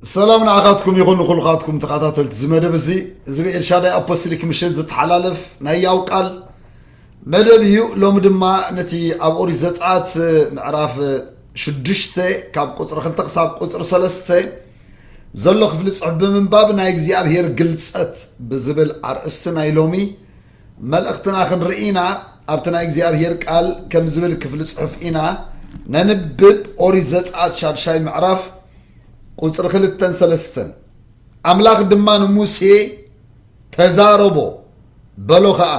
ሰላም ንዓኻትኩም ይኹን ንኹልኻትኩም ተኸታተልቲ እዚ መደብ እዚ። እዚ ብኤልሻዳይ ኣፖስቶሊክ ምሽን ዝተሓላለፍ ናይ ያው ቃል መደብ እዩ። ሎሚ ድማ ነቲ ኣብ ኦሪት ዘጸኣት ምዕራፍ ሽዱሽተ ካብ ቁጽሪ ክልተ ክሳብ ቁጽሪ ሰለስተ ዘሎ ክፍሊ ጽሑፍ ብምንባብ ናይ እግዚኣብሔር ግልጸት ብዝብል ኣርእስቲ ናይ ሎሚ መልእኽትና ክንርኢ ኢና። ኣብቲ ናይ እግዚኣብሔር ቃል ከም ዝብል ክፍሊ ጽሑፍ ኢና ነንብብ። ኦሪት ዘጸኣት ሻድሻይ ምዕራፍ ቁጽሪ ክልተን ሰለስተን። ኣምላኽ ድማ ንሙሴ ተዛረቦ፣ በሎ ኸኣ፣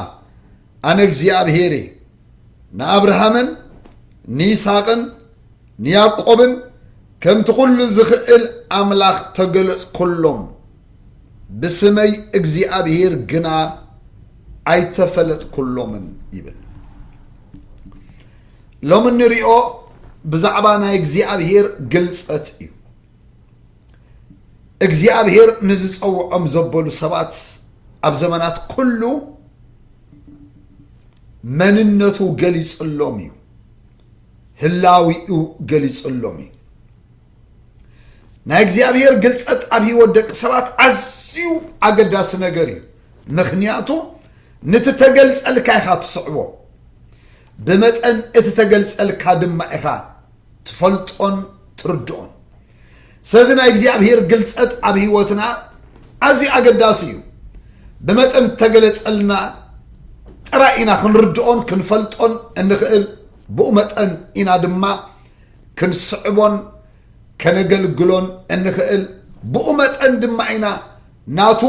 ኣነ እግዚኣብሔር እየ፣ ንኣብርሃምን ንይስሓቅን ንያዕቆብን ከምቲ ኩሉ ዝኽእል ኣምላኽ ተገለጽኩሎም፣ ብስመይ እግዚኣብሔር ግና ኣይተፈለጥኩሎምን ይብል። ሎሚ እንሪኦ ብዛዕባ ናይ እግዚኣብሔር ግልጸት እዩ። እግዚኣብሔር ንዝጸውዖም ዘበሉ ሰባት ኣብ ዘመናት ኩሉ መንነቱ ገሊጽሎም እዩ። ህላዊኡ ገሊጽሎም እዩ። ናይ እግዚኣብሔር ግልጸት ኣብ ህይወት ደቂ ሰባት ኣዝዩ ኣገዳሲ ነገር እዩ። ምኽንያቱ ንቲ ተገልጸልካ ኢኻ ትስዕቦ። ብመጠን እቲ ተገልጸልካ ድማ ኢኻ ትፈልጦን ትርድኦን። ስለዚ ናይ እግዚኣብሔር ግልጸት ኣብ ህይወትና ኣዝዩ ኣገዳሲ እዩ። ብመጠን ተገለጸልና ጥራይ ኢና ክንርድኦን ክንፈልጦን እንኽእል። ብኡ መጠን ኢና ድማ ክንስዕቦን ከነገልግሎን እንኽእል። ብኡ መጠን ድማ ኢና ናቱ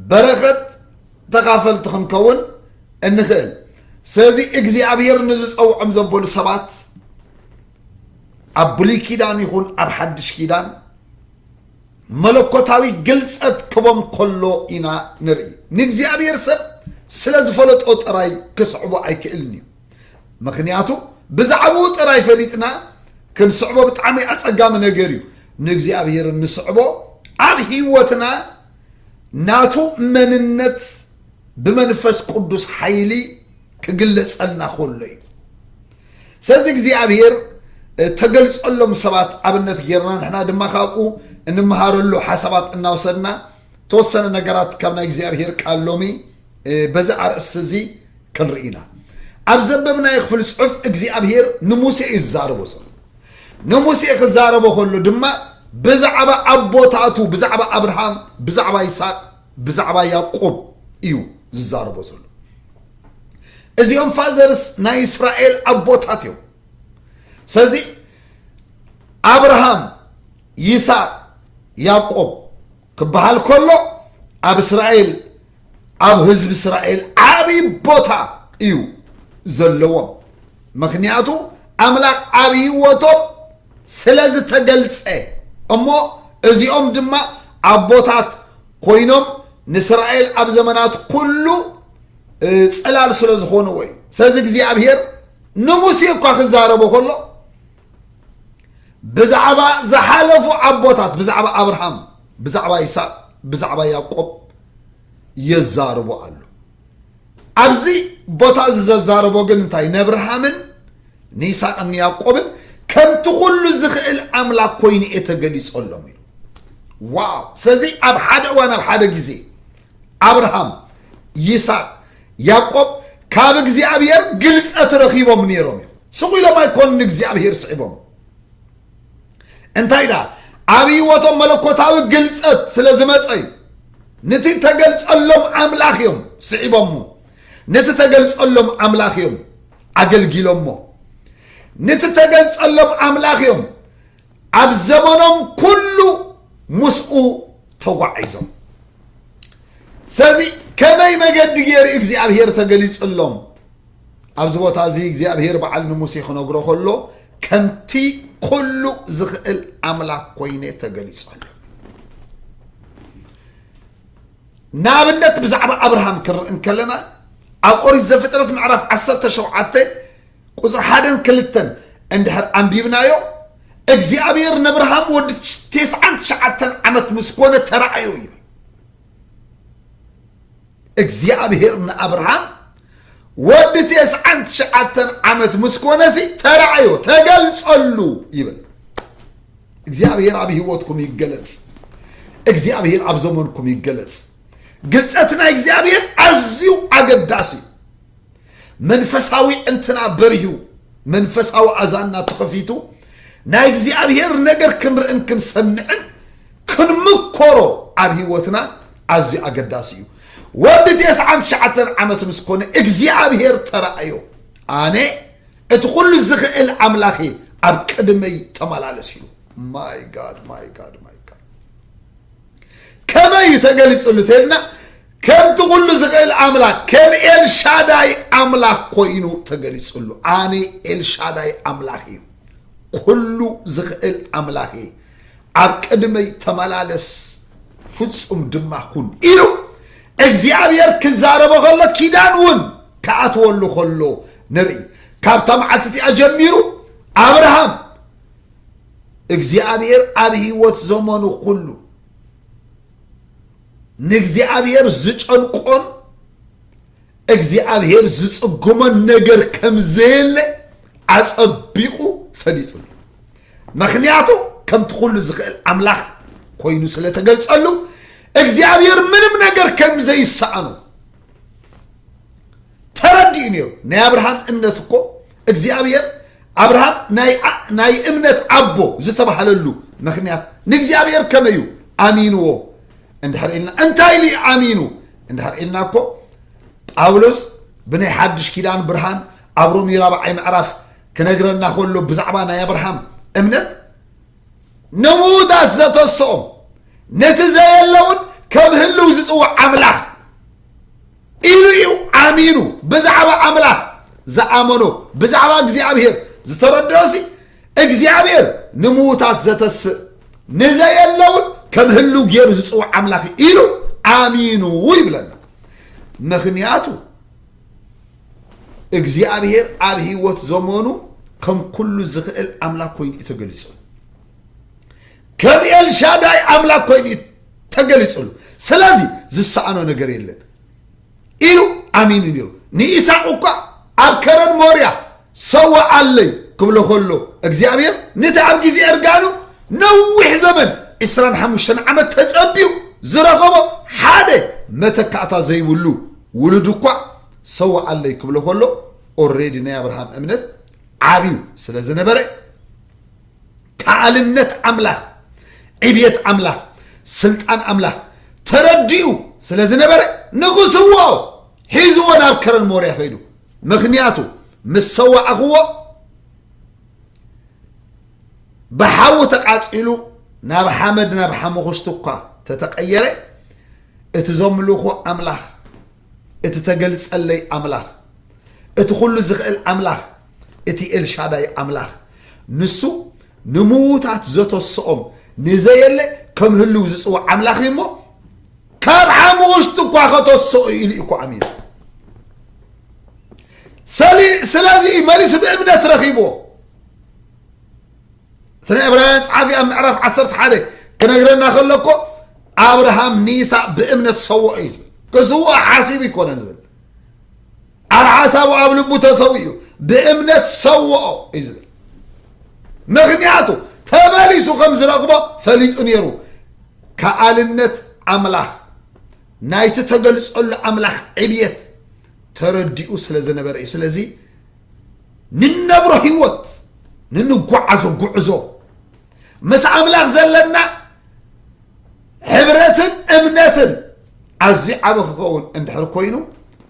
በረኸት ተኻፈልቲ ክንከውን እንኽእል። ስለዚ እግዚኣብሔር ንዝጸውዖም ዘበሉ ሰባት ኣብ ብሉይ ኪዳን ይኹን ኣብ ሓድሽ ኪዳን መለኮታዊ ግልጸት ክቦም ከሎ ኢና ንርኢ። ንእግዚኣብሔር ሰብ ስለ ዝፈለጦ ጥራይ ክስዕቦ ኣይክእልን እዩ። ምኽንያቱ ብዛዕባኡ ጥራይ ፈሊጥና ክንስዕቦ ብጣዕሚ ኣጸጋሚ ነገር እዩ። ንእግዚኣብሔር እንስዕቦ ኣብ ህይወትና ናቱ መንነት ብመንፈስ ቅዱስ ሓይሊ ክግለጸልና ከሎ እዩ። ስለዚ እግዚኣብሔር ተገልጸሎም ሰባት ኣብነት ጌርና ንሕና ድማ ካብኡ እንመሃረሉ ሓሳባት እናወሰድና ተወሰነ ነገራት ካብ ናይ እግዚኣብሔር ቃል ሎሚ በዚ ኣርእስቲ እዚ ክንርኢ ኢና። ኣብ ዘንበብናዮ ክፍሊ ጽሑፍ እግዚኣብሔር ንሙሴ እዩ ዝዛረቦ ዘሎ። ንሙሴ ክዛረቦ ከሎ ድማ ብዛዕባ ኣቦታቱ፣ ብዛዕባ ኣብርሃም፣ ብዛዕባ ይስሓቅ፣ ብዛዕባ ያዕቆብ እዩ ዝዛረቦ ዘሎ። እዚኦም ፋዘርስ ናይ እስራኤል ኣቦታት እዮም። ስለዚ ኣብርሃም፣ ይስሓቅ፣ ያዕቆብ ክበሃል ከሎ ኣብ እስራኤል፣ ኣብ ህዝቢ እስራኤል ዓብዪ ቦታ እዩ ዘለዎም። ምኽንያቱ ኣምላኽ ኣብ ህይወቶም ስለ ዝተገልጸ እሞ እዚኦም ድማ ኣቦታት ኮይኖም ንእስራኤል ኣብ ዘመናት ኩሉ ጽላል ስለ ዝኾንዎ እዩ። ስለዚ እግዚኣብሔር ንሙሴ እኳ ክዛረቦ ከሎ ብዛዕባ ዝሓለፉ ኣቦታት ብዛዕባ ኣብርሃም ብዛዕባ ይስሓቅ ብዛዕባ ያዕቆብ የዛርቦ ኣሎ። ኣብዚ ቦታ እዚ ዘዛረቦ ግን እንታይ ነብርሃምን ንይስሓቅን ንያዕቆብን ከምቲ ኩሉ ዝኽእል ኣምላኽ ኮይኑ እየ ተገሊጸሎም ኢሉ። ዋው ስለዚ ኣብ ሓደ እዋን ኣብ ሓደ ግዜ ኣብርሃም ይስሓቅ ያዕቆብ ካብ እግዚኣብሔር ግልጸት ረኺቦም ነይሮም እዮም። ስቕ ኢሎም ኣይኮኑን ንእግዚኣብሔር ስዒቦም። እንታይ ደኣ ኣብ ህይወቶም መለኮታዊ ግልጸት ስለ ዝመጸ እዩ። ንቲ ተገልጸሎም ኣምላኽ እዮም ስዒቦሞ። ንቲ ተገልጸሎም ኣምላኽ እዮም ኣገልጊሎሞ። ንቲ ተገልጸሎም ኣምላኽ እዮም ኣብ ዘመኖም ኩሉ ምስኡ ተጓዒዞም። ስለዚ ከመይ መገዲ ገይሩ እግዚኣብሔር ተገሊጽሎም? ኣብዚ ቦታ እዚ እግዚኣብሔር በዓል ንሙሴ ክነግሮ ከሎ ከምቲ ኩሉ ዝኽእል ኣምላኽ ኮይነ ተገሊጸሉ። ንኣብነት ብዛዕባ ኣብርሃም ክንርኢ እንከለና ኣብ ኦሪት ዘፍጥረት ምዕራፍ ዓሰርተ ሸውዓተ ቁፅሪ ሓደን ክልተን እንድሕር ኣንቢብናዮ እግዚኣብሔር ነብርሃም ወዲ ተስዓን ትሽዓተን ዓመት ምስ ኮነ ተራእዮ ይብል። እግዚኣብሔር ንኣብርሃም ወዲ ተስዓን ትሽዓተን ዓመት ምስ ኮነሲ ተራእዮ ተገልጸሉ ይብል። እግዚኣብሔር ኣብ ህይወትኩም ይገለጽ። እግዚኣብሔር ኣብ ዘመንኩም ይገለጽ። ግልጸት ናይ እግዚኣብሔር ኣዝዩ ኣገዳሲ እዩ። መንፈሳዊ ዕንትና በሪሁ፣ መንፈሳዊ ኣዛንና ተኸፊቱ፣ ናይ እግዚኣብሔር ነገር ክንርእን ክንሰምዕን ክንምኮሮ ኣብ ህይወትና ኣዝዩ ኣገዳሲ እዩ። ወዲ ተስዓን ትሽዓተን ዓመት ምስ ኮነ እግዚኣብሔር ተራእዮ። ኣነ እቲ ኩሉ ዝኽእል ኣምላኽ እየ፣ ኣብ ቅድመይ ተመላለስ ኢሉ። My God, my God, my God። ከመይ እዩ ተገሊጹሉ ተልና፣ ከምቲ ኩሉ ዝኽእል ኣምላኽ፣ ከም ኤልሻዳይ ኣምላኽ ኮይኑ ተገሊጹሉ። ኣነ ኤልሻዳይ ኣምላኽ እዩ፣ ኩሉ ዝኽእል ኣምላኽ እየ፣ ኣብ ቅድመይ ተመላለስ፣ ፍጹም ድማ ኩን ኢሉ እግዚኣብሔር ክዛረቦ ከሎ፣ ኪዳን እውን ክኣትወሉ ከሎ ንርኢ። ካብታ መዓልቲ እቲኣ ጀሚሩ ኣብርሃም እግዚኣብሔር ኣብ ህይወት ዘመኑ ኩሉ ንእግዚኣብሔር ዝጨንቆን እግዚኣብሔር ዝጽግሞን ነገር ከም ዘየለ ኣጸቢቑ ፈሊጡ። ምኽንያቱ ከምቲ ኩሉ ዝኽእል ኣምላኽ ኮይኑ ስለ ተገልጸሉ እግዚኣብሔር ምንም ነገር ከም ዘይሰኣኖ ተረዲኡ ነይሩ። ናይ ኣብርሃም እምነት እኮ እግዚኣብሔር፣ ኣብርሃም ናይ ኣ-፣ ናይ እምነት ኣቦ ዝተባህለሉ ምኽንያት ንእግዚኣብሔር ከመይ እዩ ኣሚንዎ እንድሕር ኢልና፣ እንታይ ኢሉ እዩ ኣሚኑ እንድሕር ኢልና እኮ ጳውሎስ ብናይ ሓድሽ ኪዳን ብርሃን ኣብ ሮሜ ራብዓይ ምዕራፍ ክነግረና ከሎ ብዛዕባ ናይ ኣብርሃም እምነት ንምዉታት ዘተስኦም ነቲ ዘየለ እውን ከም ህልው ዝጽውዕ ኣምላኽ ኢሉ እዩ ኣሚኑ። ብዛዕባ ኣምላኽ ዝኣመኖ፣ ብዛዕባ እግዚኣብሔር ዝተረድኦሲ እግዚኣብሔር ንምዉታት ዘተስእ ንዘየለ እውን ከም ህልው ገይሩ ዝጽውዕ ኣምላኽ ኢሉ ኣሚኑ ይብለና። ምኽንያቱ እግዚኣብሔር ኣብ ህይወት ዘመኑ ከም ኩሉ ዝኽእል ኣምላኽ ኮይኑ እዩ ተገሊጹ። ከም ኤልሻዳይ ኣምላኽ ኮይኑ እዩ ተገሊጹሉ። ስለዚ ዝሰኣኖ ነገር የለን ኢሉ ኣሚኑ ነይሩ። ንኢሳቅ እኳ ኣብ ከረን ሞርያ ሰዋኣለይ ክብሎ ከሎ እግዚኣብሔር ነቲ ኣብ ግዜ እርጋኑ ነዊሕ ዘመን ዕስራን ሓሙሽተን ዓመት ተጸብዩ ዝረኸቦ ሓደ መተካእታ ዘይብሉ ውሉድ እኳ ሰዋኣለይ ክብሎ ከሎ ኦሬዲ ናይ ኣብርሃም እምነት ዓብዩ ስለ ዝነበረ ከኣልነት ኣምላኽ፣ ዕብየት ኣምላኽ፣ ስልጣን ኣምላኽ ተረዲኡ ስለ ዝነበረ ንኽስውኦ ሒዝዎ ናብ ከረን ሞርያ ኸይዱ። ምኽንያቱ ምስ ሰዋእኽዎ ብሓዊ ተቃጺሉ ናብ ሓመድ ናብ ሓሙኽሽቲ እኳ ተተቀየረ እቲ ዘምልኾ ኣምላኽ እቲ ተገልጸለይ ኣምላኽ እቲ ኩሉ ዝኽእል ኣምላኽ እቲ ኤልሻዳይ ኣምላኽ ንሱ ንምዉታት ዘተስኦም ንዘየለ ከም ህልው ዝጽውዕ ኣምላኽ እዩ እሞ ካብ ሓሙኽሽቲ እኳ ከተስኦ ኢሉ እዩ እኮ ኣሚኑ። ሰሊ-፣ ስለዚ እዩ መሊሱ ብእምነት ረኺብዎ። እቲ ናይ ዕብራውያን ጸሓፊ ኣብ ምዕራፍ ዓሰርተ ሓደ ክነግረና ከሎ እኮ ኣብርሃም ንይስሐቅ ብእምነት ሰውኦ እዩ ዝብል። ክስውኦ ሓሲቡ ኣይኮነን ዝብል። ኣብ ሓሳቡ ኣብ ልቡ ተሰዊኡ ብእምነት ሰውኦ እዩ ዝብል። ምኽንያቱ ተመሊሱ ከም ዝረኽቦ ፈሊጡ ነይሩ። ከኣልነት ኣምላኽ ናይቲ ተገልጸሉ ኣምላኽ ዕብየት ተረዲኡ ስለ ዝነበረ እዩ። ስለዚ ንነብሮ ህይወት ንንጓዓዞ ጉዕዞ ምስ ኣምላኽ ዘለና ሕብረትን እምነትን ኣዝዩ ዓቢ ክኸውን እንድሕር ኮይኑ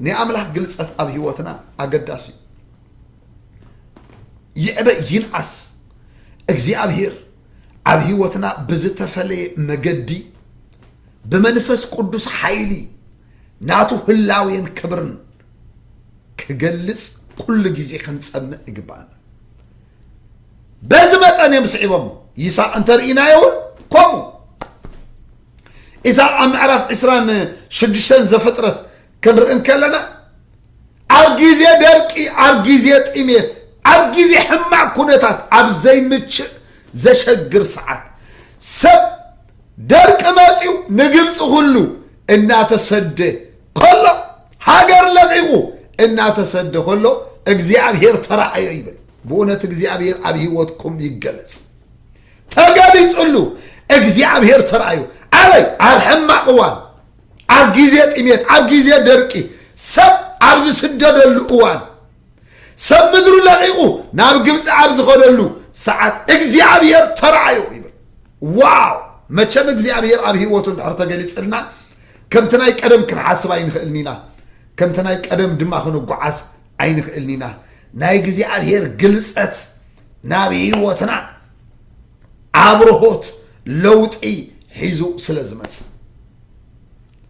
ናይ ኣምላኽ ግልጸት ኣብ ህይወትና ኣገዳሲ እዩ። ይዕበ ይንኣስ እግዚኣብሔር ኣብ ህይወትና ብዝተፈለየ መገዲ ብመንፈስ ቅዱስ ሓይሊ ናቱ ህላዌን ክብርን ክገልጽ ኩሉ ግዜ ክንጸምእ ይግባኣና። በዚ መጠን እዮም ስዒቦሞ። ይስሐቅ እንተርኢናዮ እውን ከምኡ። ይስሐቅ ኣብ ምዕራፍ ዕስራን ሽዱሽተን ዘፍጥረት ክንርኢ እንከለና ኣብ ግዜ ደርቂ፣ ኣብ ግዜ ጥሜት፣ ኣብ ግዜ ሕማቅ ኩነታት፣ ኣብ ዘይምችእ ዘሸግር ሰዓት ሰብ ደርቂ መጺኡ ንግብጺ ኩሉ እናተሰደ ከሎ፣ ሃገር ለቒቑ እናተሰደ ከሎ እግዚኣብሔር ተራኣዮ ይብል። ብእውነት እግዚኣብሔር ኣብ ህይወትኩም ይገለጽ። ተገሊጹሉ፣ እግዚኣብሔር ተራእዩ። ኣበይ? ኣብ ሕማቕ እዋን፣ ኣብ ግዜ ጥሜት፣ ኣብ ግዜ ደርቂ፣ ሰብ ኣብ ዝስደደሉ እዋን፣ ሰብ ምድሩ ለቒቑ ናብ ግብፂ ኣብ ዝኸደሉ ሰዓት እግዚኣብሔር ተራእዩ ይብል። ዋው! መቸም እግዚኣብሔር ኣብ ህይወቱ እንድሕር ተገሊጽልና ከምቲ ናይ ቀደም ክንሓስብ ኣይንኽእልን ኢና። ከምቲ ናይ ቀደም ድማ ክንጓዓዝ ኣይንኽእልን ኢና። ናይ እግዚኣብሔር ግልጸት ናብ ህይወትና ኣብርሆት ለውጢ ሒዙ ስለ ዝመጽእ።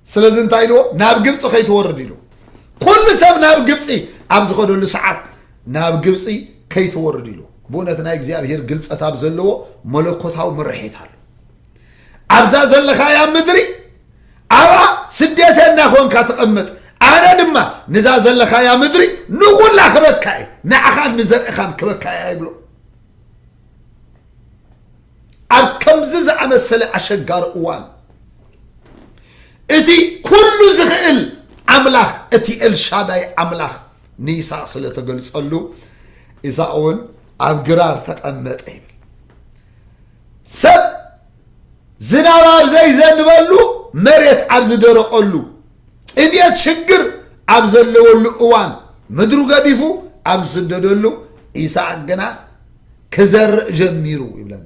ስለዚ እንታይ ኢልዎ? ናብ ግብፂ ከይትወርድ ኢሉ። ኩሉ ሰብ ናብ ግብፂ ኣብ ዝኸደሉ ሰዓት ናብ ግብፂ ከይትወርድ ኢሉ። ብእውነት ናይ እግዚኣብሔር ግልፀት ኣብ ዘለዎ መለኮታዊ ምርሒት ኣሎ። ኣብዛ ዘለኻያ ምድሪ ኣብኣ ስደተኛ ኮንካ ትቐምጥ፣ ኣነ ድማ ንዛ ዘለኻያ ምድሪ ንኹላ ክበካ እየ፣ ንዓኻን ንዘርእኻን ክበካ እየ ይብሎ። ኣብ ከምዚ ዝኣመሰለ ኣሸጋሪ እዋን እቲ ኩሉ ዝኽእል ኣምላኽ፣ እቲ ኤልሻዳይ ኣምላኽ ንይስሐቅ ስለ ተገልጸሉ፣ ይስሐቅ እውን ኣብ ግራር ተቐመጠ ይብል። ሰብ ዝናብ ኣብ ዘይዘንበሉ፣ መሬት ኣብ ዝደረቐሉ፣ ጥሜት ሽግር ኣብ ዘለወሉ እዋን፣ ምድሩ ገዲፉ ኣብ ዝስደደሉ፣ ይስሐቅ ግና ክዘርእ ጀሚሩ ይብለና።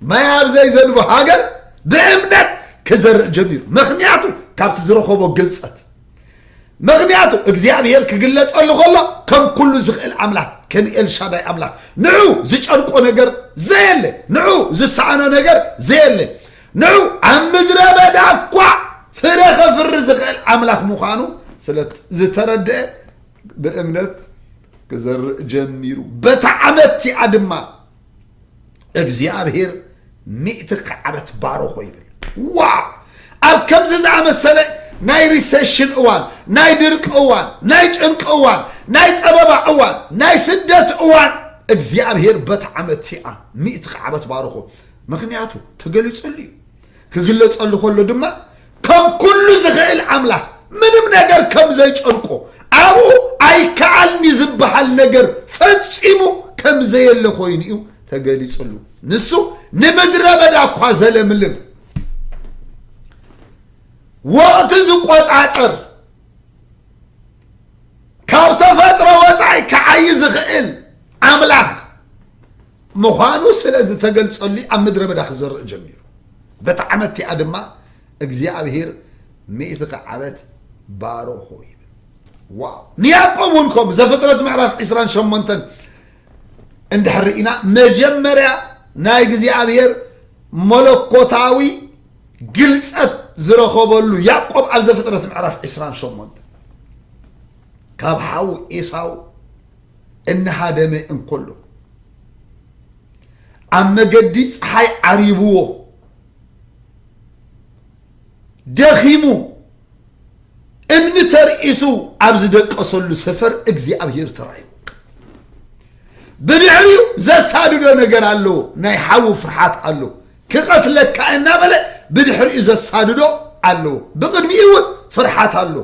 ማይ ኣብ ዘይዘንቦ ሃገር ብእምነት ክዘርእ ጀሚሩ። ምኽንያቱ ካብቲ ዝረኸቦ ግልጸት። ምኽንያቱ እግዚኣብሔር ክግለጸሉ ከሎ ከም ኩሉ ዝኽእል ኣምላኽ፣ ከም ኤልሻዳይ ኣምላኽ፣ ንዑ ዝጨንቆ ነገር ዘየለ፣ ንዑ ዝሰኣኖ ነገር ዘየለ፣ ንዑ ኣብ ምድረ በዳ እኳ ፍረ ከፍሪ ዝኽእል ኣምላኽ ምዃኑ ስለ ዝተረድአ ብእምነት ክዘርእ ጀሚሩ። በታ ዓመት እቲኣ ድማ እግዚኣብሔር ሚእቲ ከዓበት ባረኾ ይብል። ዋው! ኣብ ከምዚ ዝኣመሰለ ናይ ሪሴሽን እዋን፣ ናይ ድርቂ እዋን፣ ናይ ጭንቂ እዋን፣ ናይ ጸበባ እዋን፣ ናይ ስደት እዋን እግዚኣብሔር በታ ዓመት እቲኣ ሚእቲ ከዓበት ባረኾ። ምኽንያቱ ተገሊጹሉ እዩ። ክግለጸሉ ከሎ ድማ ከም ኩሉ ዝኽእል ኣምላኽ ምንም ነገር ከም ዘይጨንቆ፣ ኣብኡ ኣይከኣልኒ ዝበሃል ነገር ፈጺሙ ከም ዘየለ ኮይኑ እዩ ተገሊጹሉ። ንሱ ንምድረ በዳ እኳ ዘለምልም፣ ወቕቲ ዝቆጻጸር፣ ካብ ተፈጥሮ ወጻኢ ክዓዪ ዝኽእል ኣምላኽ ምዃኑ ስለ ዝተገልጸሉ ኣብ ምድረ በዳ ክዘርእ ጀሚሩ። በታ ዓመት እቲኣ ድማ እግዚኣብሔር ሚእቲ ከዓበት ባረኾ ይብል። ዋው! ንያዕቆብ እውን ከምኡ፣ ዘፍጥረት ምዕራፍ ዕስራን ሸሞንተን እንድሕር ርኢና፣ መጀመርያ ናይ እግዚኣብሔር መለኮታዊ ግልጸት ዝረኸበሉ ያዕቆብ ኣብ ዘፍጥረት ምዕራፍ ዕስራን ሸሞንተን፣ ካብ ሓው ኤሳው እናሃደመ እንከሎ፣ ኣብ መገዲ ፀሓይ ዓሪብዎ፣ ደኺሙ፣ እምኒ ተርኢሱ ኣብ ዝደቀሰሉ ሰፈር እግዚኣብሔር ተራእዩ። ብድሕሪኡ ዘሳድዶ ነገር ኣለዎ። ናይ ሓዉ ፍርሓት ኣሎ። ክቐትለካ እናበለ ብድሕሪኡ ዘሳድዶ ኣለዎ። ብቕድሚኡ እውን ፍርሓት ኣሎ።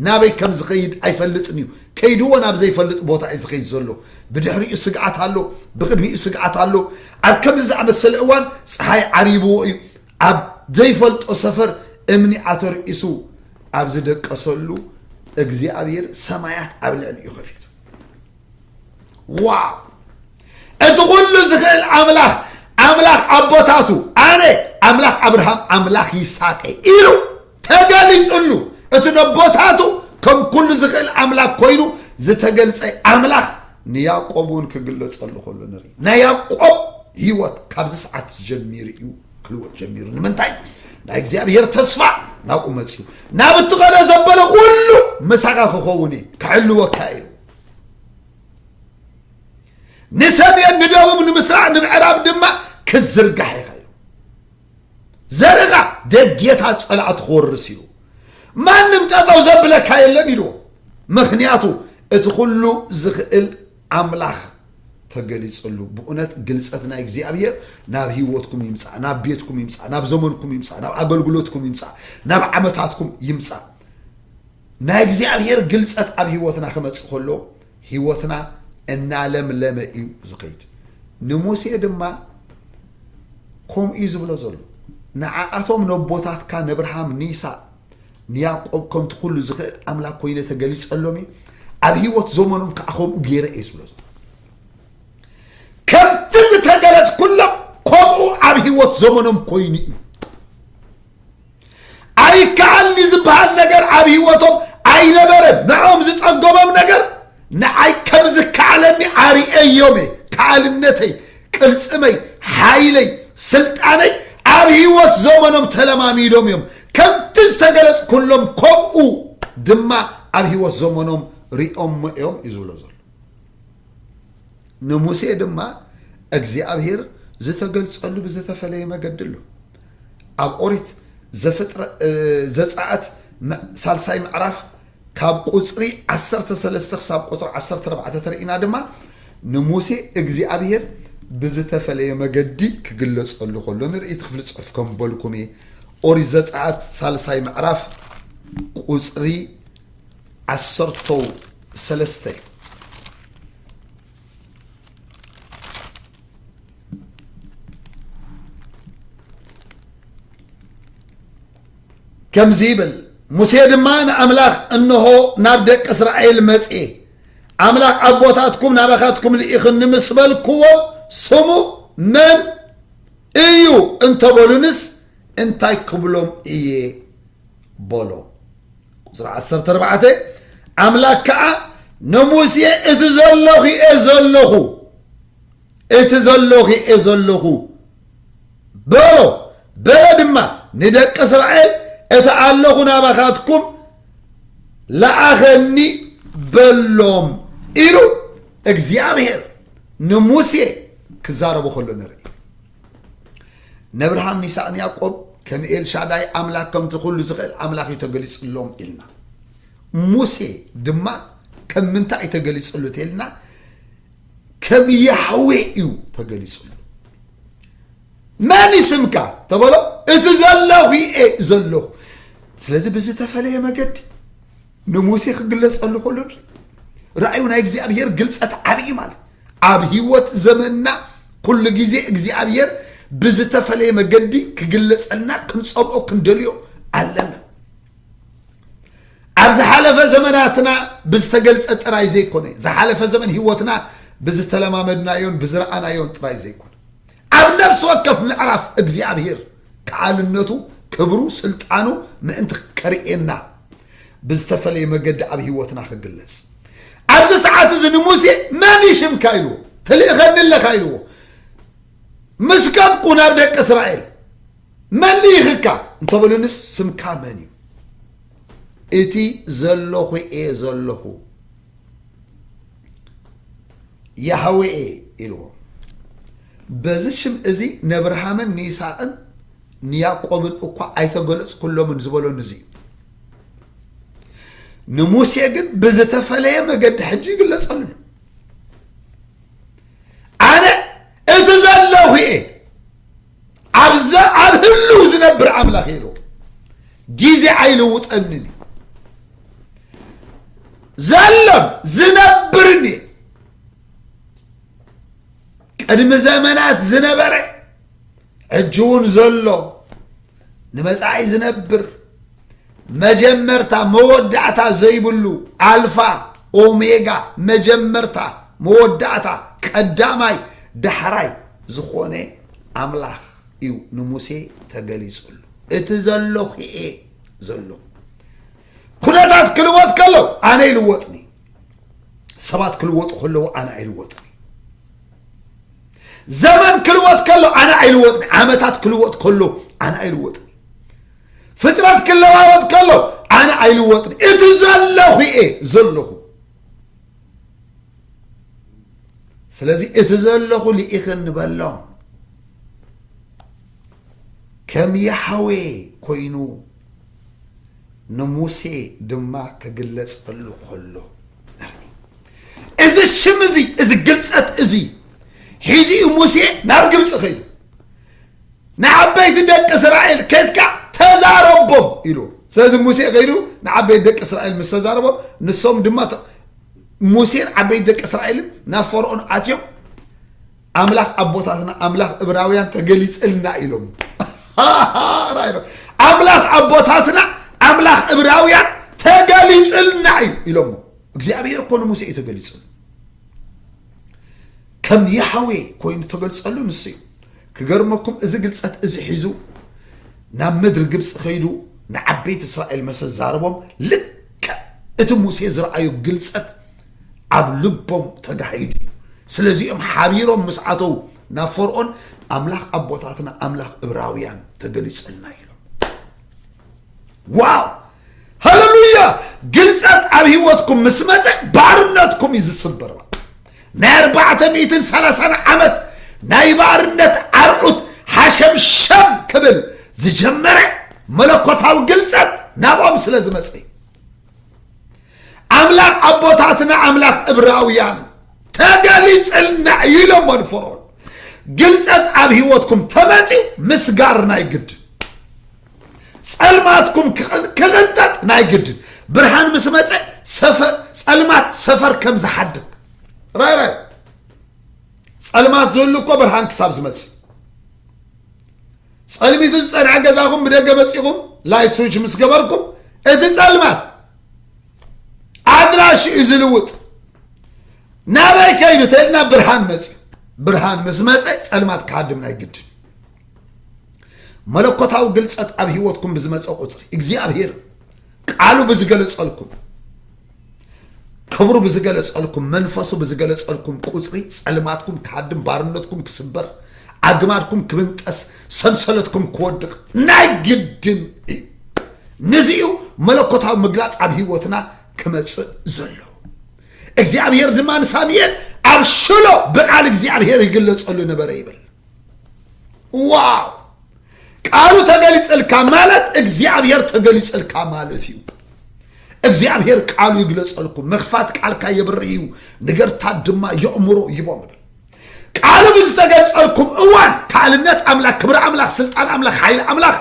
ናበይ ከም ዝኸይድ ኣይፈልጥን እዩ። ከይድዎ ናብ ዘይፈልጥ ቦታ እዩ ዝኸይድ ዘሎ። ብድሕሪኡ ስግኣት ኣሎ፣ ብቕድሚኡ ስግኣት ኣሎ። ኣብ ከምዚ ዝኣመሰለ እዋን ፀሓይ ዓሪብዎ እዩ። ኣብ ዘይፈልጦ ሰፈር እምኒ ኣተርኢሱ ኣብ ዝደቀሰሉ እግዚኣብሔር ሰማያት ኣብ ልዕሊኡ ከፊቱ። ዋው! እቲ ኩሉ ዝኽእል ኣምላኽ፣ ኣምላኽ ኣቦታቱ፣ ኣነ ኣምላኽ ኣብርሃም፣ ኣምላኽ ይስሐቅ ኢሉ ተገሊጹሉ። እቲ ነቦታቱ ከም ኩሉ ዝኽእል ኣምላኽ ኮይኑ ዝተገልጸ ኣምላኽ ንያዕቆብ እውን ክግለጸሉ ከሎ ንርኢ። ናይ ያዕቆብ ህይወት ካብዚ ሰዓት ጀሚሩ እዩ ክልወጥ ጀሚሩ። ንምንታይ? ናይ እግዚኣብሔር ተስፋ ናብኡ መጺኡ። ናብ እትኸዶ ዘበለ ኩሉ ምሳኻ ክኸውን እየ፣ ክሕልወካ ኢሉ። ንሰሜን፣ ንደቡብ፣ ንምስራቕ፣ ንምዕራብ ድማ ክዝርጋሕ ኢኻ ኢሉ። ዘርእኻ ደጌታት ጸላእቲ ክወርስ ኢሉ። ማንም ጠጠው ዘብለካ የለን ኢሉ። ምኽንያቱ እቲ ኩሉ ዝኽእል ኣምላኽ ተገሊጸሉ። ብእውነት ግልጸት ናይ እግዚኣብሔር ናብ ህይወትኩም ይምጻእ፣ ናብ ቤትኩም ይምጻእ፣ ናብ ዘመንኩም ይምጻእ፣ ናብ ኣገልግሎትኩም ይምጻእ፣ ናብ ዓመታትኩም ይምጻእ። ናይ እግዚኣብሔር ግልጸት ኣብ ህይወትና ክመጽእ ከሎ ህይወትና እናለምለመ እዩ ዝኸይድ። ንሙሴ ድማ ከምኡ እዩ ዝብሎ ዘሎ። ንዓኣቶም ነቦታትካ ነብርሃም፣ ንይስሐቅ፣ ንያዕቆብ ከምቲ ኩሉ ዝኽእል ኣምላኽ ኮይነ ተገሊጸሎም እየ። ኣብ ህይወት ዘመኖም ከኣ ከምኡ ገይረ እየ ዝብሎ ዘሎ። ከምቲ ዝተገለጽኩሎም ከምኡ ኣብ ህይወት ዘመኖም ኮይኑ እዩ። ኣይከኣልኒ ዝበሃል ነገር ኣብ ህይወቶም ኣይነበረን። ንዕኦም ዝጸገሞም ነገር ንዓይ ከም ዝከኣለኒ ኣርእየዮም እየ። ከኣልነተይ፣ ቅልጽመይ፣ ሓይለይ፣ ስልጣነይ ኣብ ህይወት ዘመኖም ተለማሚዶም እዮም። ከምቲ ዝተገለጽኩሎም ከምኡ ድማ ኣብ ህይወት ዘመኖም ሪኦሞ እዮም እዩ ዝብሎ ዘሎ። ንሙሴ ድማ እግዚኣብሔር ዝተገልጸሉ ብዝተፈለየ መገዲ ኣሎ። ኣብ ኦሪት ዘፍጥረ-፣ እ፣ ዘጸኣት መ-፣ ሳልሳይ ምዕራፍ ካብ ቁጽሪ ዓሰርተ ሰለስተ ክሳብ ቁጽሪ ዓሰርተ ኣርባዕተ ተርኢና ድማ ንሙሴ እግዚኣብሔር ብዝተፈለየ መገዲ ክግለጸሉ ከሎ ንርኢ። እቲ ክፍሊ ጽሑፍ ከም በልኩም እየ። ኦሪት ዘጸኣት ሳልሳይ ምዕራፍ ቁጽሪ ዓሰርተው ሰለስተ። ከምዚ ይብል፣ ሙሴ ድማ ንኣምላኽ፣ "እንሆ ናብ ደቂ እስራኤል መጽኤ፣ ኣምላኽ ኣቦታትኩም ናባኻትኩም ልኢኽኒ ምስ በልክዎም፣ ስሙ መን እዩ እንተበሉንስ፣ እንታይ ክብሎም እየ?" በሎ። ቁጽሪ ዓሰርተ ኣርባዕተ፣ ኣምላኽ ከኣ ንሙሴ፣ "እቲ ዘለኹ እየ ዘለኹ፣ እቲ ዘለኹ እየ ዘለኹ በሎ፣ በለ ድማ ንደቂ እስራኤል፣ እቲ ኣለኹ ናባኻትኩም ለኣኸኒ በሎም" ኢሉ እግዚኣብሔር ንሙሴ ክዛረቦ ከሎ ንርኢ። ነብርሃም፣ ንይስሐቅ፣ ንያዕቆብ ከም ኤልሻዳይ ኣምላኽ፣ ከምቲ ኩሉ ዝኽእል ኣምላኽ እዩ ተገሊጽሎም ኢልና። ሙሴ ድማ ከም ምንታይ እዩ ተገሊጽሉ ተልና፣ ከም ያህዌ እዩ ተገሊጽሉ። "መን እዩ ስምካ?" ተበሎ፣ "እቲ ዘለኹ እየ ዘለኹ።" ስለዚ ብዝተፈለየ መገዲ ንሙሴ ክግለጸሉ ከሎ ንርኢ። ራእዩ ናይ እግዚኣብሔር ግልጸት ዓብዪ ማለት ኣብ ህይወት ዘመንና ኩሉ ግዜ እግዚኣብሔር ብዝተፈለየ መገዲ ክግለጸልና ክንጸምኦ ክንደልዮ ኣለና። ኣብ ዝሓለፈ ዘመናትና ብዝተገልጸ ጥራይ ዘይኮነ፣ ዝሓለፈ ዘመን ህይወትና ብዝተለማመድናዮን ብዝረኣናዮን ጥራይ ዘይኮነ፣ ኣብ ነፍሲ ወከፍ ምዕራፍ እግዚኣብሔር ከኣልነቱ፣ ክብሩ፣ ስልጣኑ ምእንቲ ከርእየና ብዝተፈለየ መገዲ ኣብ ህይወትና ክግለጽ። ኣብዚ ሰዓት እዚ ንሙሴ "መን እዩ ሽምካ?" ኢልዎ። "ትልእኸኒ ኣለኻ?" ኢልዎ። "ምስ ከድኩ ናብ ደቂ እስራኤል መን ልኢኽካ እንተበሉንስ፣ ስምካ መን እዩ?" "እቲ ዘለኹ እየ ዘለኹ፣ ያህዌ እየ" ኢልዎ። በዚ ሽም እዚ ነብርሃምን ንይስሐቅን ንያዕቆብን እኳ ኣይተገለጽኩሎምን ዝበሎ ንዚ እዩ። ንሙሴ ግን ብዝተፈለየ መገዲ ሕጂ ይግለጸሉ። "ኣነ እቲ ዘለኹ እየ፣ ኣብ ዘ-፣ ኣብ ህልው ዝነብር ኣምላኽ እየ" ኢሉ። "ግዜ ኣይልውጠንን እዩ፣ ዘሎን ዝነብርን እየ፣ ቅድሚ ዘመናት ዝነበረ፣ ሕጂ እውን ዘሎ፣ ንመጻኢ ዝነብር፣ መጀመርታ መወዳእታ ዘይብሉ፣ ኣልፋ ኦሜጋ፣ መጀመርታ መወዳእታ፣ ቀዳማይ ዳሕራይ ዝኾነ ኣምላኽ እዩ ንሙሴ ተገሊጹሉ። እቲ ዘለኹ እየ ዘሎ። ኩነታት ክልወጥ ከሎ ኣነ ይልወጥኒ። ሰባት ክልወጡ ከለዉ ኣነ ኣይልወጥኒ። ዘመን ክልወጥ ከሎ ኣነ ኣይልወጥኒ። ዓመታት ክልወጥ ከሎ ኣነ ኣይልወጥኒ። ፍጥረት ክለዋወጥ ከሎ ኣነ ኣይልወጥኒ። እቲ ዘለኹ እየ ዘለኹ። ስለዚ እቲ ዘለኹ ልኢኽኒ በሎም። ከም ያህዌ ኮይኑ ንሙሴ ድማ ክግለጸሉ ከሎ ንርኢ። እዚ ሽም እዚ፣ እዚ ግልጸት እዚ ሒዙ እዩ ሙሴ ናብ ግብጺ ከይዱ። "ንዓበይቲ ደቂ እስራኤል ከድካ ተዛረቦም" ኢሉ። ስለዚ ሙሴ ከይዱ ንዓበይቲ ደቂ እስራኤል ምስ ተዛረቦም፣ ንሶም ድማ ተ-፣ ሙሴን ዓበይቲ ደቂ እስራኤልን ናብ ፈርዖን ኣትዮም፣ ኣምላኽ ኣቦታትና ኣምላኽ እብራውያን ተገሊጽልና ኢሎም። ኣምላኽ ኣቦታትና ኣምላኽ እብራውያን ተገሊጽልና እዩ ኢሎሞ። እግዚኣብሔር እኮ ንሙሴ እዩ ተገሊጽሉ። ከም ያህዌ ኮይኑ ተገልጸሉ ንሱ እዩ። ክገርመኩም፣ እዚ ግልጸት እዚ ሒዙ ናብ ምድሪ ግብፂ ከይዱ ንዓበይቲ እስራኤል መሰ ዛረቦም። ልክዕ እቲ ሙሴ ዝረኣዩ ግልጸት ኣብ ልቦም ተጋሂዱ እዩ። ስለዚኦም ሓቢሮም ምስ ኣተው ናብ ፈርኦን ኣምላኽ ኣቦታትና ኣምላኽ እብራውያን ተገሊጸልና ኢሎም። ዋው፣ ሃሌሉያ። ግልጸት ኣብ ህይወትኩም ምስ መጸ ባርነትኩም እዩ ዝስበር። ናይ ኣርባዕተ ሚእትን ሰላሳን ዓመት ናይ ባርነት ኣርዑት ሓሸምሸም ክብል ዝጀመረ መለኮታዊ ግልጸት ናብኦም ስለ ዝመጸ እዩ። ኣምላኽ ኣቦታትና ኣምላኽ እብራውያን ተገሊጽልና እዩ ኢሎሞ ንፈርኦን። ግልጸት ኣብ ህይወትኩም ተመጺኡ ምስጋር ናይ ግድን። ጸልማትኩም ክቕን- ክቕንጠጥ ናይ ግድን። ብርሃን ምስ መጸ ሰፈ- ጸልማት ሰፈር ከም ዝሓድግ። ራይ ራይ። ጸልማት ዝህሉ እኮ ብርሃን ክሳብ ዝመጽእ። ጸልሚቱ ዝጸንሐ ገዛኹም ብደገ መጺኹም ላይት ስዊች ምስ ገበርኩም እቲ ጸልማት ኣድራሽኡ ዝልውጥ። ናበይ ከይዱ ተልና ብርሃን መጺኡ። ብርሃን ምስ መጸ ጸልማት ክሃድም ናይ ግድን። መለኮታዊ ግልጸት ኣብ ህይወትኩም ብዝመጸ ቁጽሪ እግዚኣብሔር ቃሉ ብዝገለጸልኩም፣ ክብሩ ብዝገለጸልኩም፣ መንፈሱ ብዝገለጸልኩም ቁጽሪ ጸልማትኩም ክሃድም፣ ባርነትኩም ክስበር፣ ኣግማድኩም ክብንጠስ፣ ሰንሰለትኩም ክወድቕ ናይ ግድን እዩ። ነዚ እዩ መለኮታዊ ምግላጽ ኣብ ህይወትና ክመጽእ ዘሎ። እግዚኣብሔር ድማ ንሳሙኤል ኣብ ሽሎ ብቓል እግዚኣብሔር ይግለጸሉ ነበረ ይብል። ዋው! ቃሉ ተገሊጸልካ ማለት እግዚኣብሔር ተገሊጸልካ ማለት እዩ። እግዚኣብሔር ቃሉ ይግለጸልኩም፣ መኽፋት ቃልካ የብርህ እዩ፣ ነገርታት ድማ የእምሮ ይቦም። ቃሉ ብዝተገልጸልኩም እዋን ካልእነት ኣምላኽ፣ ክብሪ ኣምላኽ፣ ስልጣን ኣምላኽ፣ ሓይሊ ኣምላኽ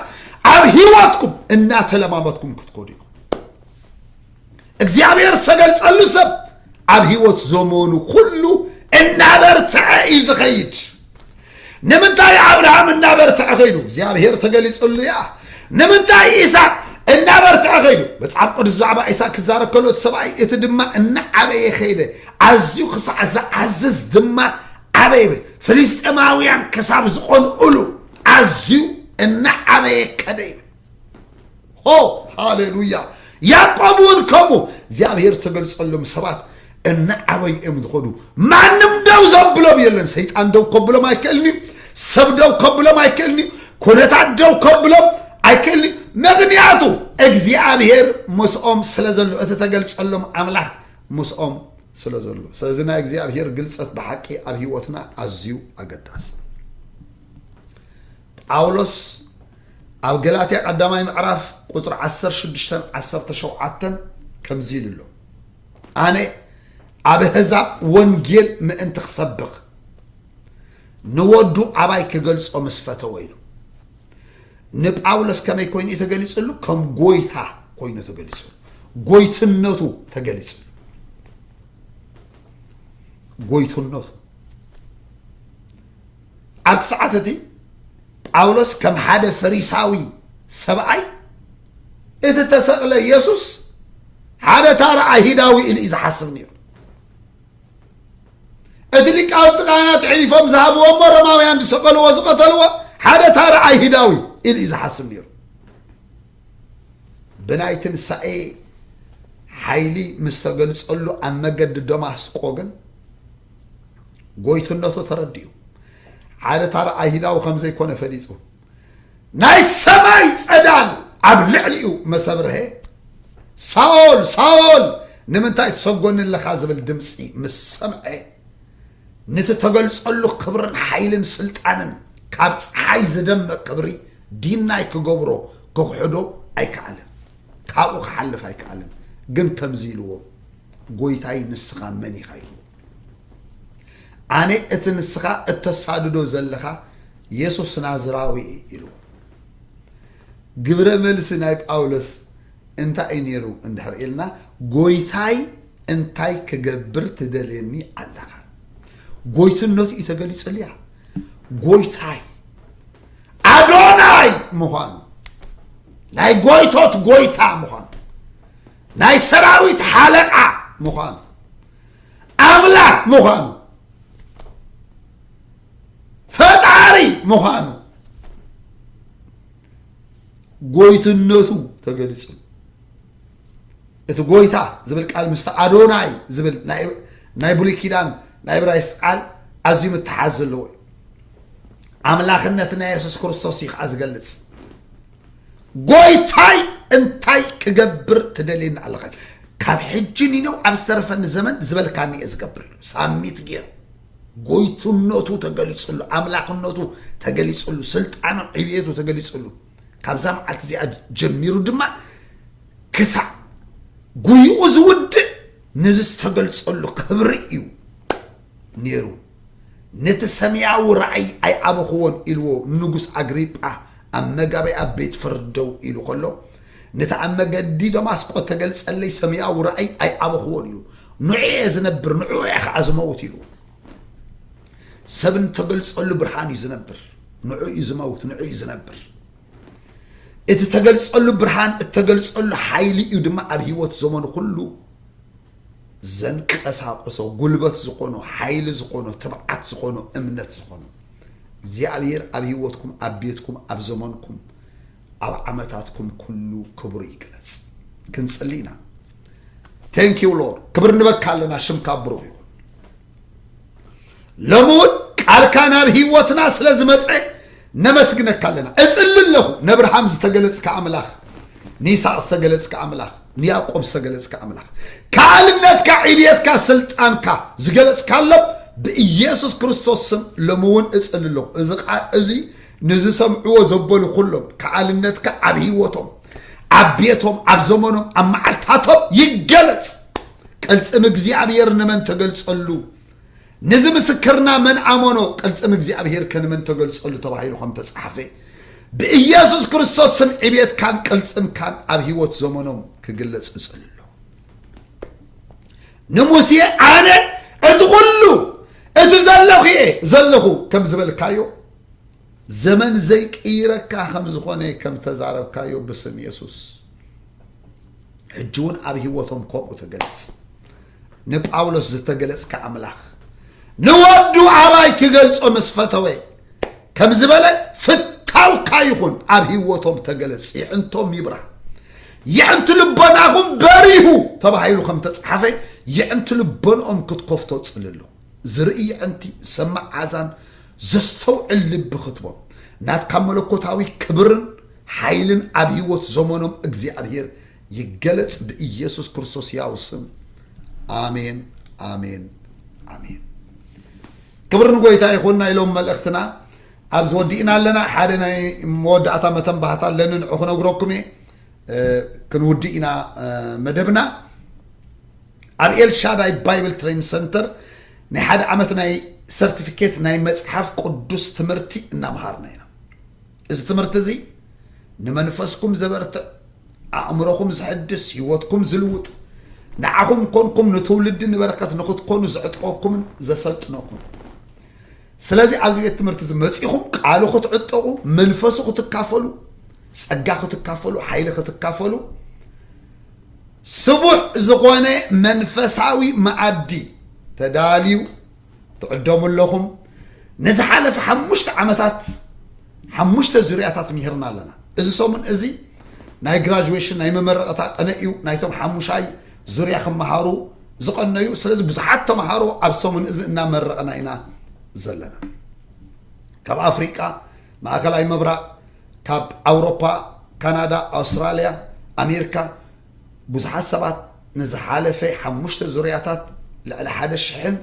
ኣብ ህይወትኩም እናተለማመድኩም ክትኮዱ እዩ። እግዚኣብሔር ዝተገልጸሉ ሰብ ኣብ ህይወት ዘመኑ ኩሉ እናበርትዐ እዩ ዝኸይድ። ንምንታይ ኣብርሃም እናበርትዐ ኸይዱ? እግዚኣብሔር ተገሊጸሉ እያ። ንምንታይ ኢሳቅ እናበርትዐ ኸይዱ? መጽሓፍ ቅዱስ ብዛዕባ ኢሳቅ ክዛረብ ከሎ እቲ ሰብኣይ እቲ ድማ እናዓበየ ኸይደ፣ ኣዝዩ ክሳዕ ዝዓዝዝ ድማ ዓበየ ይብል። ፍልስጤማውያን ክሳብ ዝቐንኡሉ ኣዝዩ እናዓበየ ከደ ይብል። ሆ ሃሌሉያ። ያዕቆብ እውን ከምኡ እግዚኣብሔር ተገልጸሎም ሰባት እናዓበዩ እዮም ዝኸዱ። ማንም ደው ዘብሎም የለን። ሰይጣን ደው ከብሎም ኣይክእልን እዩ። ሰብ ደው ከብሎም ኣይክእልን እዩ። ኩነታት ደው ከብሎም ኣይክእልን እዩ። ምኽንያቱ እግዚኣብሔር ምስኦም ስለ ዘሎ፣ እቲ ተገልጸሎም ኣምላኽ ምስኦም ስለ ዘሎ። ስለዚ ናይ እግዚኣብሔር ግልጸት ብሓቂ ኣብ ህይወትና ኣዝዩ ኣገዳሲ። ጳውሎስ ኣብ ገላትያ ቀዳማይ ምዕራፍ ቁጽሪ ዓሰርተ ሽዱሽተን ዓሰርተ ሸውዓተን ከምዚ ኢሉ ኣሎ፣ ኣነ ኣብ ኣህዛብ ወንጌል ምእንቲ ክሰብኽ ንወዱ ኣባይ ክገልጾ ምስ ፈተወ ኢሉ። ንጳውሎስ ከመይ ኮይኑ እዩ ተገሊጽሉ? ከም ጎይታ ኮይኑ ተገሊጽሉ። ጎይትነቱ ተገሊጽሉ። ጎይትነቱ ኣብቲ ሰዓት እቲ ጳውሎስ ከም ሓደ ፈሪሳዊ ሰብኣይ እቲ ተሰቕለ የሱስ ሓደ ታራ ኣይሁዳዊ ኢሉ እዩ ዝሓስብ ነይሩ። እቲ ሊቃውንቲ ካህናት ኣሕሊፎም ዝሃብዎ እሞ ሮማውያን ዝሰቐልዎ ዝቐተልዎ ሓደ ታራ ኣይሁዳዊ ኢሉ እዩ ዝሓስብ ነይሩ። ብናይ ትንሳኤ ሓይሊ ምስ ተገልጸሉ ኣብ መገዲ ደማስቆ ግን ጎይትነቱ ተረዲኡ። ሓደ ታራ ኣይሁዳዊ ከም ዘይኮነ ፈሊጡ ናይ ሰማይ ጸዳል ኣብ ልዕሊኡ መሰብርሀ፣ ሳኦል ሳኦል ንምንታይ ትሰጎኒ ኣለኻ ዝብል ድምፂ ምስ ሰምዐ፣ ነቲ ተገልጸሉ ክብርን ሓይልን ስልጣንን ካብ ፀሓይ ዝደምቕ ክብሪ ዲናይ ክገብሮ ክኽሕዶ ኣይከኣለን። ካብኡ ክሓልፍ ኣይከኣለን። ግን ከምዚ ኢልዎም፣ ጎይታይ ንስኻ መን ኢኻ ኢልዎ። ኣነ እቲ ንስኻ እተሳድዶ ዘለኻ የሱስ ናዝራዊ እየ ኢልዎ። ግብረ መልሲ ናይ ጳውሎስ እንታይ እዩ ነይሩ እንድሕር ኢልና፣ ጎይታይ እንታይ ክገብር ትደልየኒ ኣለኻ? ጎይትነቱ እዩ ተገሊጽልያ። ጎይታይ ኣዶናይ ምዃኑ፣ ናይ ጎይቶት ጎይታ ምዃኑ፣ ናይ ሰራዊት ሓለቓ ምዃኑ፣ ኣምላኽ ምዃኑ፣ ፈጣሪ ምዃኑ ጎይትነቱ ተገሊጹ። እቲ ጎይታ ዝብል ቃል ምስቲ ኣዶናይ ዝብል ናይ ናይ ብሉይ ኪዳን ናይ ዕብራይስጥ ቃል ኣዝዩ ምትሓዝ ዘለዎ እዩ። ኣምላኽነት ናይ የሱስ ክርስቶስ እዩ ከዓ ዝገልጽ። ጎይታይ እንታይ ክገብር ትደልየኒ ኣለኻ? ካብ ሕጂ ኒነው ኣብ ዝተረፈኒ ዘመን ዝበልካኒ እየ ዝገብር ኢሉ ሳሚት ገይሩ። ጎይትነቱ ተገሊጹሉ፣ ኣምላኽነቱ ተገሊጹሉ፣ ስልጣኑ ዕብየቱ ተገሊጹሉ። ካብዛ መዓልቲ እዚኣ ጀሚሩ ድማ ክሳዕ ጉይኡ ዝውድእ ነዚ ዝተገልጸሉ ክብሪ እዩ ነይሩ። ነቲ ሰማያዊ ራእይ ኣይኣበኽዎን ኢልዎ ንጉስ ኣግሪጳ ኣብ መጋበይ ኣብ ቤት ፍርዲ ደው ኢሉ ከሎ፣ ነቲ ኣብ መገዲ ደማስቆ ተገልጸለይ ሰማያዊ ራእይ ኣይኣበኽዎን ኢሉ። ንዑ እየ ዝነብር፣ ንዑ እየ ከዓ ዝመውት ኢሉ። ሰብ እንተገልጸሉ ብርሃን እዩ ዝነብር። ንዑ እዩ ዝመውት፣ ንዑ እዩ ዝነብር። እቲ ተገልጸሉ ብርሃን፣ እተገልጸሉ ሓይሊ እዩ ድማ ኣብ ህይወት ዘመኑ ኩሉ ዘንቀሳቕሶ፣ ጉልበት ዝኾኖ፣ ሓይሊ ዝኾኖ፣ ትብዓት ዝኾኖ፣ እምነት ዝኾኖ። እግዚኣብሔር ኣብ ህይወትኩም፣ ኣብ ቤትኩም፣ ኣብ ዘመንኩም፣ ኣብ ዓመታትኩም ኩሉ ክብሩ ይግለጽ። ክንጽሊ ኢና። Thank you Lord። ክብር ንበካ ኣለና፣ ሽምካ ብሩኽ ይኹን። ሎሚ እውን ቃልካ ናብ ህይወትና ስለ ዝመጸ ነመስግነካ ኣለና። እጽሊ ኣለኹ፣ ነብርሃም ዝተገለጽካ ኣምላኽ፣ ንይስሐቅ ዝተገለጽካ ኣምላኽ፣ ንያዕቆብ ዝተገለጽካ ኣምላኽ፣ ከኣልነትካ፣ ዕብየትካ፣ ስልጣንካ ዝገለጽካሎም ብኢየሱስ ክርስቶስ ስም ሎሚ እውን እጽሊ ኣለኹ። እዚ ቃ-፣ እዚ ንዝሰምዕዎ ዘበሉ ኩሎም ከኣልነትካ ኣብ ህይወቶም፣ ኣብ ቤቶም፣ ኣብ ዘመኖም፣ ኣብ መዓልታቶም ይገለጽ። ቅልጽም እግዚኣብሔር ንመን ተገልጸሉ? ነዚ ምስክርና መን ኣመኖ? ቅልጽም እግዚኣብሔር ከ ንመን ተገልጸሉ ተባሂሉ ከም ተጻሕፈ፣ ብኢየሱስ ክርስቶስ ስም ዕብየትካን ቅልጽምካን ኣብ ህይወት ዘመኖም ክግለጽ እጽሊ ኣለኹ። ንሙሴ ኣነ እቲ ኩሉ እቲ ዘለኹ እየ ዘለኹ ከም ዝበልካዮ፣ ዘመን ዘይቅይረካ ከም ዝኾነ ከም ዝተዛረብካዮ ብስም የሱስ፣ ሕጂ እውን ኣብ ህይወቶም ከምኡ ተገልጽ። ንጳውሎስ ዝተገለጽካ ኣምላኽ፣ ንወዱ ኣባይ ክገልጾ ምስ ፈተወ፣ ከም ዝበለ፣ ፍታውካ ይኹን ኣብ ህይወቶም ተገለጽ፣ የዕንቶም ይብራህ። የዕንቲ ልቦናኹም በሪሁ ተባሂሉ ከም ተጻሓፈ፣ የዕንቲ ልቦንኦም ክትከፍቶ ጽሊ ኣለኹ። ዝርኢ የዕንቲ፣ ዝሰምዕ ኣእዛን፣ ዘስተውዕል ልቢ ክትቦም። ናትካ መለኮታዊ ክብርን ሓይልን ኣብ ህይወት ዘመኖም እግዚኣብሔር ይገለጽ ብኢየሱስ ክርስቶስ ያው ስም። ኣሜን፣ ኣሜን፣ ኣሜን። ክብሪ ንጎይታ ይኹን። ናይ ሎም መልእኽትና ኣብዚ ወዲእና ኣለና። ሓደ ናይ መወዳእታ መተንባህታ ኣለኒ፣ ንዑ ክነግረኩም እየ። እ፣ ክንውድእ ኢና፣ እ፣ መደብና። ኣብ ኤልሻዳይ ባይብል ትሬን ሰንተር ናይ ሓደ ዓመት ናይ ሰርቲፊኬት ናይ መጽሓፍ ቅዱስ ትምህርቲ እናምሃርና ኢና። እዚ ትምህርቲ እዚ ንመንፈስኩም ዘበርትዕ፣ ኣእምሮኹም ዝሕድስ፣ ህይወትኩም ዝልውጥ፣ ንዓኹም ኮንኩም ንትውልዲ ንበረከት ንኽትኮኑ ዝዕጥቀኩምን ዘሰልጥነኩም። ስለዚ ኣብዚ ቤት ትምህርቲ እዚ መጺኹም ቃሉ ክትዕጠቑ፣ መንፈሱ ክትካፈሉ፣ ጸጋ ክትካፈሉ፣ ሓይሊ ክትካፈሉ፣ ስቡሕ ዝኾነ መንፈሳዊ መኣዲ ተዳልዩ ትዕደሙ ኣለኹም። ንዝሓለፈ ሓሙሽተ ዓመታት ሓሙሽተ ዙርያታት ምሂርና ኣለና። እዚ ሰሙን እዚ ናይ ግራጁዌሽን፣ ናይ መመረቐታ ቅነ እዩ። ናይቶም ሓሙሻይ ዙርያ ክመሃሩ ዝቐነዩ። ስለዚ ብዙሓት ተምሃሮ ኣብ ሰሙን እዚ እናመረቕና ኢና ዘለና። ካብ ኣፍሪቃ፣ ማእከላይ ምብራቕ፣ ካብ ኣውሮፓ፣ ካናዳ፣ ኣውስትራልያ፣ ኣሜሪካ ብዙሓት ሰባት ንዝሓለፈ ሓሙሽተ ዙርያታት ልዕሊ ሓደ ሽሕን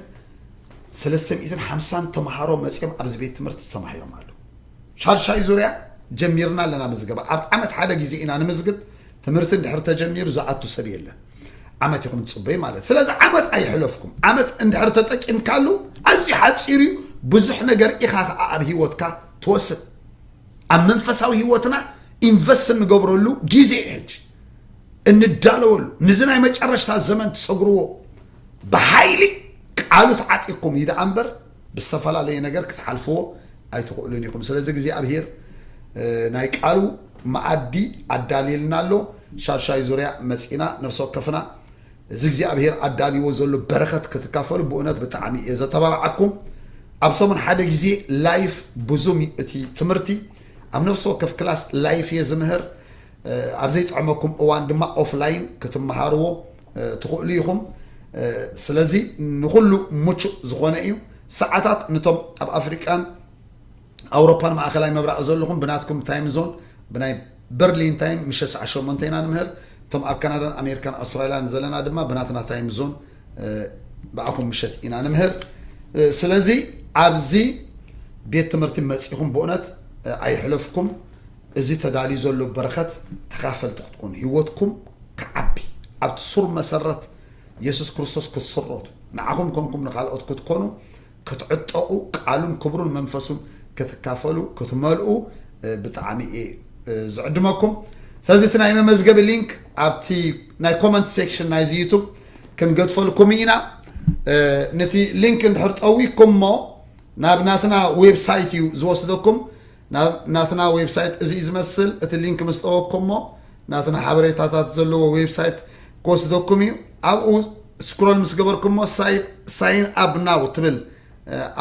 ሰለስተ ሚእትን ሓምሳን ተምሃሮ መጺኦም ኣብዚ ቤት ትምህርቲ ተማሂሮም ኣለዉ። ሻድሻይ ዙርያ ጀሚርና ኣለና ምዝገባ። ኣብ ዓመት ሓደ ግዜ ኢና ንምዝግብ። ትምህርቲ እንድሕር ተጀሚሩ ዝኣቱ ሰብ የለን። ዓመት ኢኹም ትጽበዩ ማለት። ስለዚ ዓመት ኣይሕለፍኩም። ዓመት እንድሕር ተጠቂምካሉ ኣዝዩ ሓጺር እዩ። ብዙሕ ነገር ኢኻ ኸኣ ኣብ ህይወትካ ትወስድ። ኣብ መንፈሳዊ ህይወትና ኢንቨስት እንገብረሉ ግዜ እዩ ሕጂ። እንዳለወሉ፣ ነዚ ናይ መጨረሽታ ዘመን ትሰግርዎ፣ ብሓይሊ ቃሉ ተዓጢቕኩም እዩ ደኣ እምበር፣ ብዝተፈላለየ ነገር ክትሓልፍዎ ኣይትኽእሉን ኢኹም። ስለዚ እግዚኣብሄር ናይ ቃሉ መኣዲ ኣዳልየልና ኣሎ። ሻሻይ ዙርያ መፂና ነፍሲ ወከፍና እዚ እግዚኣብሄር ኣዳልዎ ዘሎ በረኸት ክትካፈሉ ብእውነት ብጣዕሚ እየ ዘተባብዓኩም። ኣብ ሰሙን ሓደ ግዜ ላይፍ ብዙም እቲ ትምህርቲ ኣብ ነፍሲ ወከፍ ክላስ ላይፍ እየ ዝምህር። ኣብ ዘይጥዕመኩም እዋን ድማ ኦፍላይን ክትመሃርዎ ትኽእሉ ኢኹም። ስለዚ ንኹሉ ምቹእ ዝኾነ እዩ። ሰዓታት ንቶም ኣብ ኣፍሪቃን ኣውሮፓን ማእኸላይ ምብራቕ ዘለኹም ብናትኩም ታይም ዞን፣ ብናይ በርሊን ታይም ምሸት ሰዓት ሸሞንተ ኢና ንምህር። እቶም ኣብ ካናዳን ኣሜሪካን ኣውስትራልያን ዘለና ድማ ብናትና ታይም ዞን ብኣኹም ምሸት ኢና ንምህር። ስለዚ ኣብዚ ቤት ትምህርቲ መፂኹም ብእውነት ኣይሕለፍኩም። እዚ ተዳልዩ ዘሎ በረኸት ተኻፈልቲ ክትኮኑ፣ ህይወትኩም ክዓቢ፣ ኣብቲ ሱር መሰረት የሱስ ክርስቶስ ክትስረቱ፣ ንዓኹም ኮንኩም ንኻልኦት ክትኮኑ፣ ክትዕጠቑ፣ ቃሉን ክብሩን መንፈሱን ክትካፈሉ ክትመልኡ ብጣዕሚ እየ ዝዕድመኩም። ስለዚ እቲ ናይ መመዝገቢ ሊንክ ኣብቲ ናይ ኮመንት ሴክሽን ናይዚ ዩቱብ ክንገድፈልኩም ኢና። ነቲ ሊንክ እንድሕር ጠዊኩሞ ናብ ናትና ዌብሳይት እዩ ዝወስደኩም። ናብ ናትና ዌብሳይት እዚ እዩ ዝመስል። እቲ ሊንክ ምስ ጠወኩሞ ናትና ሓበሬታታት ዘለዎ ዌብሳይት ክወስደኩም እዩ። ኣብኡ ስክሮል ምስ ገበርኩሞ ሳይን ኣፕ ናው ትብል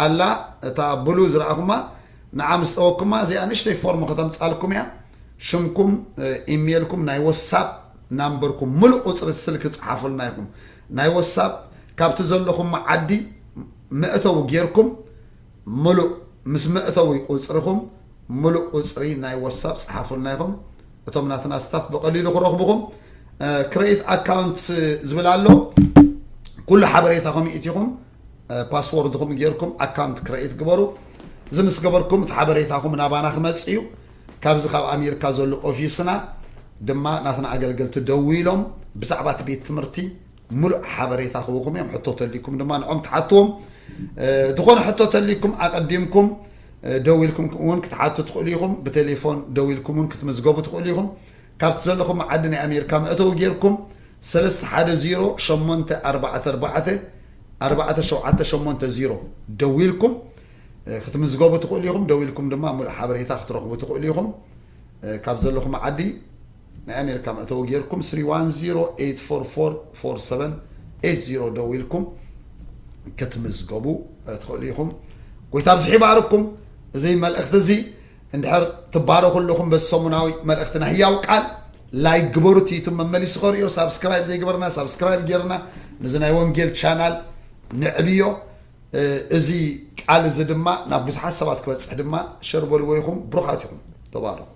ኣላ። እታ ብሉ ዝረኣኹማ ንዓ ምስ ጠወኩማ እዚኣ ንእሽተይ ፎርም ከተምፃልኩም እያ። ሽምኩም፣ ኢሜይልኩም፣ ናይ ወሳፕ ናምበርኩም፣ ምሉእ ቁፅሪ ስልኪ ፀሓፉልና ኢኹም። ናይ ወሳፕ ካብቲ ዘለኹም ዓዲ መእተዊ ጌርኩም ምሉእ ምስ መእተዊ ቁፅርኹም ምሉእ ቁፅሪ ናይ ወሳፕ ፀሓፉልና ኢኹም። እቶም ናትና ስታፍ ብቐሊሉ ክረኽብኹም። ክሬት ኣካውንት ዝብል ኣሎ። ኩሉ ሓበሬታኹም ይእቲኹም ፓስወርድኹም ጌርኩም ኣካውንት ክሬት ግበሩ። እዚ ምስ ገበርኩም እቲ ሓበሬታኹም ናባና ክመፅእ እዩ። ካብዚ ካብ ኣሜሪካ ዘሎ ኦፊስና ድማ ናትና ኣገልገልቲ ደዊሎም ብዛዕባ እቲ ቤት ትምህርቲ ሙሉእ ሓበሬታ ክህቡኹም እዮም። ሕቶ ተልይኩም ድማ ንዖም ትሓትዎም። ዝኾነ ሕቶ ተልይኩም ኣቐዲምኩም ደዊልኩም እውን ክትሓቱ ትኽእሉ ኢኹም። ብቴሌፎን ደዊልኩም እውን ክትምዝገቡ ትኽእሉ ኢኹም። ካብቲ ዘለኹም ዓዲ ናይ ኣሜሪካ መእተዊ ጌርኩም ሰለስተ ሓደ ዜሮ ሸሞንተ ኣርባዕተ ኣርባዕተ ኣርባዕተ ሸውዓተ ሸሞንተ ዜሮ ደዊልኩም ክትምዝገቡ ትኽእሉ ኢኹም። ደዊልኩም ድማ ሙሉእ ሓበሬታ ክትረኽቡ ትኽእሉ ኢኹም። ካብ ዘለኹም ዓዲ ናይ ኣሜሪካ መእተዊ ጌርኩም ስሪ ዋን ዜሮ ኤይት ፎር ፎር ፎር ሰቨን ኤይት ዜሮ ደዊልኩም ክትምዝገቡ ትኽእሉ ኢኹም። ጎይታ ብዝሕ ይባርኩም። እዚ መልእኽቲ እዚ እንድሕር ትባረኹ ኣለኹም በዚ ሰሙናዊ መልእኽትና ህያው ቃል ላይክ ግበሩ። እቲ ዩቱብ መመሊሱ ከርእዮ ሳብስክራይብ ዘይገበርና ሳብስክራይብ ጌርና ነዚ ናይ ወንጌል ቻናል ንዕብዮ። እዚ ቃል እዚ ድማ ናብ ብዙሓት ሰባት ክበፅሕ ድማ ሸር በልዎ ኢኹም። ብሩኻት ኢኹም። ተባረኹ።